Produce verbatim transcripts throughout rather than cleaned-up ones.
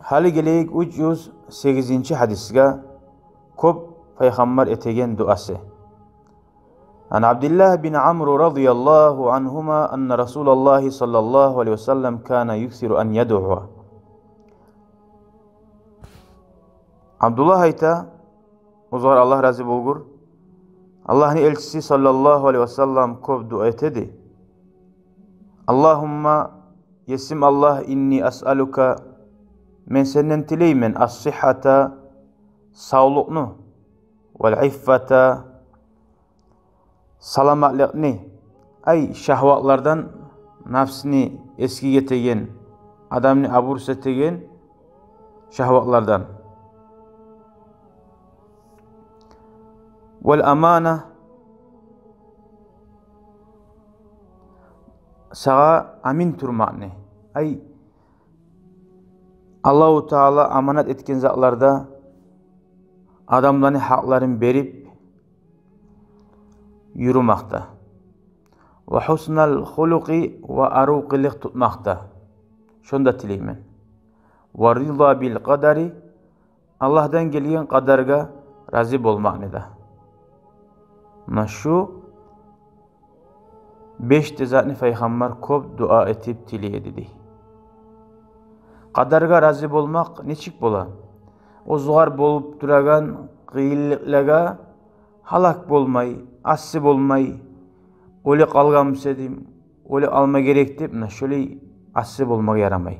Гьали гелейик уьч юз сегизинчи гьадисге, кёп пайхаммар этеген дуасы. عن عبد الله بن عمرو رضي الله عنهما أن رسول الله صلى الله عليه وسلم كان يكثر أن يدعو. Абдуллагь айта, оьзюгер Аллагь рази болгъур, Аллагьны элчиси саллаллагьу алайгьи васаллам кёп дуа этеди. اللهم, есим Аллагь, إني أسألك, мен сенден тилеймен, الصحة, савлукъну, والعفة, саламатлыкъны, ай, шагьватлардан, напсны эсгик этеген, адамны абурсуз этеген шагьватлардан. والأمانة, сагъа амин турмакъны, ай, Аллагьу Таала аманат этген затларда адамланы гьакъларын берип юрюмакъда. وحسن الخلق, ва арив къылыкъ тутмакъда. Шону да тилеймен. والرضا بالقدر, Аллагьдан гелген къадаргъа рази болмакъны да. Муна шу беш де затны пайхаммар кёп дуа этип тилей эди дей. Къадаргъа рази болмакъ нечик бола? Оьзюгер болуп турагъан къыйынлыкълагъа гьалак болмай, асси болмай, оьле къалгъан буса эдим, оьле алма герек деп, муна шолай асси болмагъа ярамай.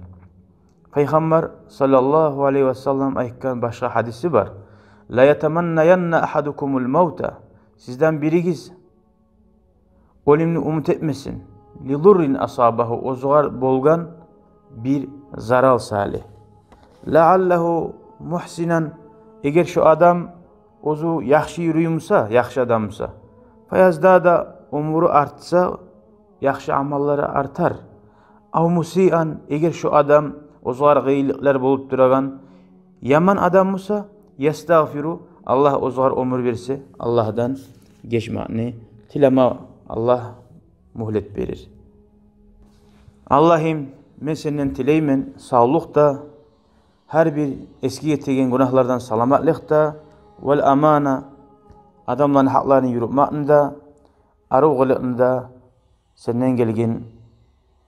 Пайхаммар саллаллагьу алайгьи васаллам айтгъан башгъа гьадиси бар. ليتمنين أحدكم الموت, сизден биригиз оьлюмню умут этмесин. لضر أصابه, оьзюгер болгъан бир зарал саялы. لعله محسنا, эгер шо адам оьзю яхшы юрюй буса, яхшы адам буса, فيزداد, оьмюрю артса, яхшы амаллары артар. أو مسيئا, эгер шо адам, оьзюгер къыйынлыкълар болуп турагъан яман адам буса, يستغفر, Аллагь оьзюгер оьмюр берсе, Аллагьдан гечмекни тилеме, Аллагь мюгьлет берир. Аллагьым, мен сенден тилеймен савлукъ да, гьар бир эсгик этеген гюнагьлардан саламатлыкъ да, والأمانة, адамланы гьакъларын юрютмекни де, арив къылыкъны да, сенден гелген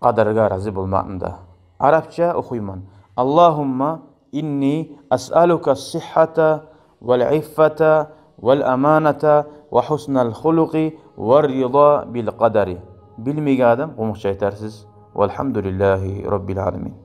къадаргъа рази болмакъны да. Арапча охуйман. اللهم إني أسألك الصحة والعفة والأمانة وحسن الخلق والرضا بالقدر. Билмейген адам къумукъча айтарсыз. والحمد لله رب العالمين.